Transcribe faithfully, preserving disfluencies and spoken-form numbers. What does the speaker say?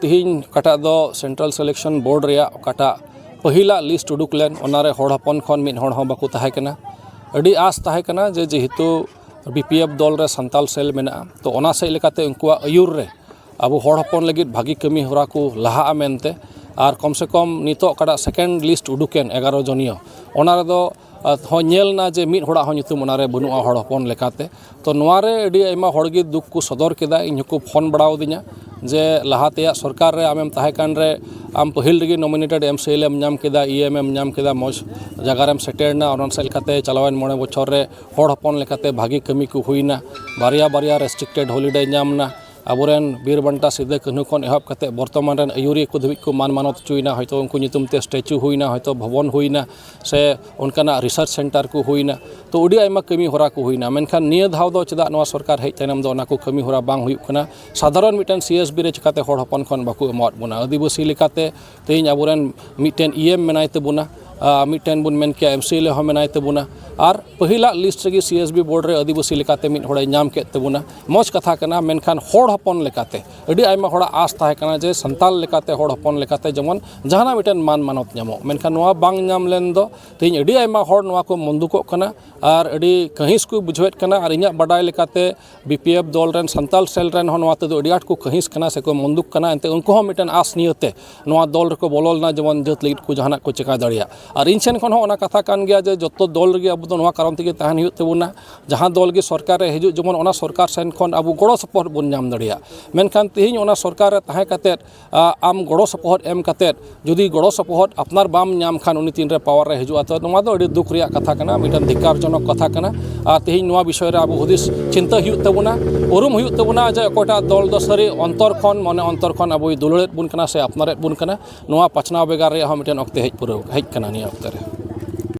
ᱛᱮᱦᱮᱧ ᱚᱠᱟᱴᱟᱜ ᱫᱚ Central Selection Board ᱨᱮᱭᱟᱜ ᱚᱠᱟᱴᱟᱜ ᱯᱟᱹᱦᱤᱞᱟᱜ ᱞᱤᱥᱴ ᱩᱰᱩᱠ ᱞᱮᱱ, ᱚᱱᱟᱨᱮ ᱦᱚᱲ ᱦᱚᱯᱚᱱ ᱠᱷᱚᱱ ᱢᱤᱫ ᱦᱚᱲ ᱦᱚᱸ ᱵᱟᱠᱚ ᱛᱟᱦᱮᱸ ᱠᱟᱱᱟ᱾ ᱟᱹᱰᱤ ᱟᱥ ᱛᱟᱦᱮᱸ ᱠᱟᱱᱟ ᱡᱮ ᱡᱮᱦᱮᱛᱩ ᱵᱤ ᱯᱤ ᱮᱯᱷ ᱫᱚᱞ ᱨᱮ ᱥᱟᱱᱛᱟᱞ ᱥᱮᱞ ᱢᱮᱱᱟᱜᱼᱟ, ᱛᱚ ᱚᱱᱟ ᱥᱮᱫ ᱞᱮᱠᱟᱛᱮ ᱩᱱᱠᱩᱣᱟᱜ ᱟᱹᱭᱩᱨ ᱨᱮ ᱟᱵᱚ ᱦᱚᱲ ᱦᱚᱯᱚᱱ ᱞᱟᱹᱜᱤᱫ ᱵᱷᱟᱹᱜᱤ ᱠᱟᱹᱢᱤ ᱦᱚᱨᱟ ᱠᱚ ᱞᱟᱦᱟᱜᱼᱟ ᱢᱮᱱᱛᱮ᱾ ᱟᱨ ᱠᱚᱢ ᱥᱮ ᱠᱚᱢ ᱱᱤᱛᱚᱜ ᱚᱠᱟᱴᱟᱜ ᱥᱮᱠᱮᱱᱰ ᱞᱤᱥᱴ ᱩᱰᱩᱠᱮᱱ ᱮᱜᱟᱨᱚ ᱡᱚᱱᱤᱭᱚ, ᱚᱱᱟ ᱨᱮᱫᱚ ᱟᱨ ᱦᱚᱸ ᱧᱮᱞ ᱮᱱᱟ ᱡᱮ ᱢᱤᱫ ᱦᱚᱲᱟᱜ ᱦᱚᱸ ᱧᱩᱛᱩᱢ ᱚᱱᱟᱨᱮ ᱵᱟᱹᱱᱩᱜᱼᱟ ᱦᱚᱲ ᱦᱚᱯᱚᱱ ᱞᱮᱠᱟᱛᱮ᱾ ᱛᱚ ᱱᱚᱣᱟ ᱨᱮ ᱟᱹᱰᱤ ᱟᱭᱢᱟ ᱦᱚᱲ ᱜᱮ ᱫᱩᱠ ᱠᱚ ᱥᱚᱫᱚᱨ ᱠᱮᱫᱟ᱾ ᱤᱧ ᱦᱚᱸᱠᱚ ᱯᱷᱳᱱ ᱵᱟᱲᱟ ᱟᱹᱫᱤᱧᱟ ᱡᱮ ᱞᱟᱦᱟ ᱛᱮᱭᱟᱜ ᱥᱚᱨᱠᱟᱨ ᱨᱮ ᱟᱢᱮᱢ ᱛᱟᱦᱮᱸ ᱠᱟᱱ ᱨᱮ ᱟᱢ ᱯᱟᱹᱦᱤᱞ ᱨᱮᱜᱮ ᱱᱚᱢᱤᱱᱮᱴᱮᱰ ᱮᱢ ᱥᱤ ᱮᱞ ᱮᱢ ᱧᱟᱢ ᱠᱮᱫᱟ, ᱤ ᱮᱢ ᱮᱢ ᱧᱟᱢ ᱠᱮᱫᱟ, ᱢᱚᱡᱽ ᱡᱟᱭᱜᱟ ᱨᱮᱢ ᱥᱮᱴᱮᱨ ᱮᱱᱟ᱾ ᱚᱱᱟ ᱥᱮᱫ ᱞᱮᱠᱟᱛᱮ ᱪᱟᱞᱟᱣᱮᱱ ᱢᱚᱬᱮ ᱵᱚᱪᱷᱚᱨ ᱨᱮ ᱦᱚᱲ ᱦᱚᱯᱚᱱ ᱞᱮᱠᱟᱛᱮ ᱵᱷᱟᱹᱜᱤ ᱠᱟᱹᱢᱤ ᱠᱚ ᱦᱩᱭᱱᱟ, ᱵᱟᱨᱭᱟ ᱵᱟᱨᱭᱟ ᱨᱮᱥᱴᱨᱤᱠᱴᱮᱰ ᱦᱚᱞᱤᱰᱮ ᱧᱟᱢ ᱮᱱᱟ᱾ ᱟᱵᱚᱨᱮᱱ ᱵᱤᱨ ᱵᱟᱱᱴᱟ ᱥᱤᱫᱟᱹ ᱠᱟᱹᱱᱦᱩ ᱠᱷᱚᱱ ᱮᱦᱚᱵ ᱠᱟᱛᱮ ᱵᱚᱨᱛᱚᱢᱟᱱ ᱨᱮᱱ ᱟᱹᱭᱩᱨᱤᱭᱟᱹ ᱠᱚ ᱫᱷᱟᱹᱵᱤᱡ ᱠᱚ ᱢᱟᱱ ᱢᱟᱱᱚᱛ ᱦᱚᱪᱚᱭᱮᱱᱟ᱾ ᱦᱚᱭᱛᱳ ᱩᱱᱠᱩ ᱧᱩᱛᱩᱢ ᱛᱮ ᱥᱴᱮᱪᱩ ᱦᱩᱭᱱᱟ, ᱦᱚᱭᱛᱳ ᱵᱷᱚᱵᱚᱱ ᱦᱩᱭᱱᱟ, ᱥᱮ ᱚᱱᱠᱟᱱᱟᱜ ᱨᱤᱥᱟᱨᱪ ᱥᱮᱱᱴᱟᱨ ᱠᱚ ᱦᱩᱭᱱᱟ᱾ ᱛᱚ ᱟᱹᱰᱤ ᱟᱭᱢᱟ ᱠᱟᱹᱢᱤ ᱦᱚᱨᱟ ᱠᱚ ᱦᱩᱭᱱᱟ, ᱢᱮᱱᱠᱷᱟᱱ ᱱᱤᱭᱟᱹ ᱫᱷᱟᱣ ᱫᱚ ᱪᱮᱫᱟᱜ ᱱᱚᱣᱟ ᱥᱚᱨᱠᱟᱨ ᱦᱮᱡ ᱛᱟᱭᱱᱚᱢ ᱫᱚ ᱚᱱᱟ ᱠᱚ ᱠᱟᱹᱢᱤ ᱦᱚᱨᱟ ᱵᱟᱝ ᱦᱩᱭᱩᱜ ᱠᱟᱱᱟ? ᱥᱟᱫᱷᱟᱨᱚᱱ ᱢᱤᱫᱴᱮᱱ ᱥᱤ ᱮᱥ ᱵᱤ ᱨᱮ ᱪᱤᱠᱟᱛᱮ ᱦᱚᱲ ᱦᱚᱯᱚᱱ ᱠᱷᱚᱱ ᱵᱟᱠᱚ ᱮᱢᱟᱣᱟᱫ ᱵᱚᱱᱟ? ᱟᱹᱫᱤᱵᱟᱹᱥᱤ ᱞᱮᱠᱟᱛᱮ ᱛᱮᱦᱮᱧ ᱟᱵᱚᱨᱮᱱ ᱢᱤᱫᱴᱮᱱ ᱤ ᱮᱢ ᱢᱮᱱᱟᱭ ᱛᱟᱵᱚᱱᱟ, ᱟᱨ ᱢᱤᱫᱴᱮᱱ ᱵᱚᱱ ᱢᱮᱱ ᱠᱮᱭᱟ ᱮᱢ ᱥᱤ ᱮᱞ ᱮ ᱦᱚᱸ ᱢᱮᱱᱟᱭ ᱛᱟᱵᱚᱱᱟ, ᱟᱨ ᱯᱟᱹᱦᱤᱞᱟᱜ ᱞᱤᱥᱴ ᱨᱮᱜᱮ ᱥᱤ ᱮᱥ ᱵᱤ ᱵᱳᱨᱰ ᱨᱮ ᱟᱹᱫᱤᱵᱟᱹᱥᱤ ᱞᱮᱠᱟᱛᱮ ᱢᱤᱫ ᱦᱚᱲᱮ ᱧᱟᱢ ᱠᱮᱫ ᱛᱟᱵᱚᱱᱟ᱾ ᱢᱚᱡᱽ ᱠᱟᱛᱷᱟ ᱠᱟᱱᱟ, ᱢᱮᱱᱠᱷᱟᱱ ᱦᱚᱲ ᱦᱚᱯᱚᱱ ᱞᱮᱠᱟᱛᱮ ᱟᱹᱰᱤ ᱟᱭᱢᱟ ᱦᱚᱲᱟᱜ ᱟᱥ ᱛᱟᱦᱮᱸ ᱠᱟᱱᱟ ᱡᱮ ᱥᱟᱱᱛᱟᱲ ᱞᱮᱠᱟᱛᱮ, ᱦᱚᱲ ᱦᱚᱯᱚᱱ ᱞᱮᱠᱟᱛᱮ ᱡᱮᱢᱚᱱ ᱡᱟᱦᱟᱱᱟᱜ ᱢᱤᱫᱴᱮᱱ ᱢᱟᱱ ᱢᱟᱱᱚᱛ ᱧᱟᱢᱚᱜ, ᱢᱮᱱᱠᱷᱟᱱ ᱱᱚᱣᱟ ᱵᱟᱝ ᱧᱟᱢ ᱞᱮᱱ ᱫᱚ ᱛᱮᱦᱮᱧ ᱟᱹᱰᱤ ᱟᱭᱢᱟ ᱦᱚᱲ ᱱᱚᱣᱟ ᱠᱚ ᱢᱩᱱᱫᱩᱠᱚᱜ ᱠᱟᱱᱟ ᱟᱨ ᱟᱹᱰᱤ ᱠᱟᱹᱦᱤᱥ ᱠᱚ ᱵᱩᱡᱷᱟᱹᱣᱮᱫ ᱠᱟᱱᱟ᱾ ᱟᱨ ᱤᱧᱟᱹᱜ ᱵᱟᱰᱟᱭ ᱞᱮᱠᱟᱛᱮ ᱵᱤ ᱯᱤ ᱮᱯᱷ ᱫᱚᱞ ᱨᱮᱱ, ᱥᱟᱱᱛᱟᱲ ᱥᱮᱞ ᱨᱮᱱ ᱦᱚᱸ ᱱᱚᱣᱟ ᱛᱮᱫᱚ ᱟᱹᱰᱤ ᱟᱸᱴ ᱠᱚ ᱠᱟᱹᱦᱤᱥ ᱠᱟᱱᱟ ᱥᱮᱠᱚ ᱢᱩᱱᱫᱩᱠ ᱠᱟᱱᱟ᱾ ᱮᱱᱛᱮ ᱩᱱᱠᱩ ᱦᱚᱸ ᱢᱤᱫᱴᱮᱱ ᱟᱥ ᱱᱤᱭᱟᱹᱛᱮ ᱱᱚᱣᱟ ᱫᱚᱞ ᱨᱮᱠᱚ ᱵᱚᱞᱚ ᱞᱮᱱᱟ, ᱡᱮᱢᱚᱱ ᱡᱟᱹᱛ ᱞᱟᱹᱜᱤᱫ ᱠᱚ ᱡᱟᱦᱟᱱᱟᱜ ᱠᱚ ᱪᱮᱠᱟ ᱫᱟᱲᱮᱭᱟᱜ᱾ ᱟᱨ ᱤᱧ ᱥᱮᱱ ᱠᱷᱚᱱ ᱦᱚᱸ ᱚᱱᱟ ᱠᱟᱛᱷᱟ ᱠᱟᱱ ᱜᱮᱭᱟ ᱡᱮ ᱡᱚᱛᱚ ᱫᱚᱞ ᱨᱮᱜᱮ ᱟᱵᱚ ᱫᱚ ᱱᱚᱣᱟ ᱠᱟᱨᱚᱱ ᱛᱮᱜᱮ ᱛᱟᱦᱮᱱ ᱦᱩᱭᱩᱜ ᱛᱟᱵᱚᱱᱟ, ᱡᱟᱦᱟᱸ ᱫᱚᱞ ᱜᱮ ᱥᱚᱨᱠᱟᱨ ᱨᱮ ᱦᱤᱡᱩᱜ, ᱡᱮᱢᱚᱱ ᱚᱱᱟ ᱥᱚᱨᱠᱟᱨ ᱥᱮᱱ ᱠᱷᱚᱱ ᱟᱵᱚ ᱜᱚᱲᱚ ᱥᱚᱯᱚᱦᱚᱫ ᱵᱚᱱ ᱧᱟᱢ ᱫᱟᱲᱮᱭᱟᱜ᱾ ᱢᱮᱱᱠᱷᱟᱱ ᱛᱮᱦᱮᱧ ᱚᱱᱟ ᱥᱚᱨᱠᱟᱨ ᱨᱮ ᱛᱟᱦᱮᱸ ᱠᱟᱛᱮᱫ, ᱟ, ᱟᱢ ᱜᱚᱲᱚ ᱥᱚᱯᱚᱦᱚᱫ ᱮᱢ ᱠᱟᱛᱮᱫ ᱡᱩᱫᱤ ᱜᱚᱲᱚ ᱥᱚᱯᱚᱦᱚᱫ ᱟᱯᱱᱟᱨ ᱵᱟᱢ ᱧᱟᱢ ᱠᱷᱟᱱ, ᱩᱱᱤ ᱛᱤᱱᱨᱮ ᱯᱟᱣᱟᱨ ᱨᱮ ᱦᱤᱡᱩᱜᱼᱟ, ᱛᱚ ᱱᱚᱣᱟ ᱫᱚ ᱟᱹᱰᱤ ᱫᱩᱠ ᱨᱮᱭᱟᱜ ᱠᱟᱛᱷᱟ ᱠᱟᱱᱟ, ᱢᱤᱫᱴᱟᱝ ᱫᱷᱤᱠᱠᱟᱨᱡᱚᱱᱚᱠ ᱠᱟᱛᱷᱟ ᱠᱟᱱᱟ᱾ ᱟᱨ ᱛᱮᱦᱮᱧ ᱱᱚᱣᱟ ᱵᱤᱥᱚᱭ ᱨᱮ ᱟᱵᱚ ᱦᱩᱫᱤᱥ ᱪᱤᱱᱛᱟᱹ ᱦᱩᱭᱩᱜ ᱛᱟᱵᱚᱱᱟ, ᱩᱨᱩᱢ ᱦᱩᱭᱩᱜ ᱛᱟᱵᱚᱱᱟ ᱡᱮ ᱚᱠᱚᱭᱴᱟᱜ ᱫᱚᱞ ᱫᱚ ᱥᱟᱹᱨᱤ ᱚᱱᱛᱚᱨ ᱠᱷᱚᱱ, ᱢᱚᱱᱮ ᱚᱱᱛᱚᱨ ᱠᱷᱚᱱ ᱟᱵᱚᱭ ᱫᱩᱞᱟᱹᱲᱮᱫ ᱵᱚᱱ ᱠᱟᱱᱟ ᱥᱮ ᱟᱯᱱᱟᱨᱮᱫ ᱵᱚᱱ ᱠᱟᱱᱟ᱾ ᱱᱚᱣᱟ ᱵᱟᱪᱷᱱᱟᱣ ᱵᱷᱮᱜᱟᱨ ᱨᱮᱭᱟᱜ ᱦᱚᱸ ᱢᱤᱫᱴᱮᱱ ᱚᱠᱛᱮ ᱦᱮᱡ ᱯᱩᱨᱟᱹᱣ, ᱦᱮᱡ ᱠᱟᱱᱟ ᱱᱤᱭᱟᱹ ᱚᱠᱛᱮ ᱨᱮ᱾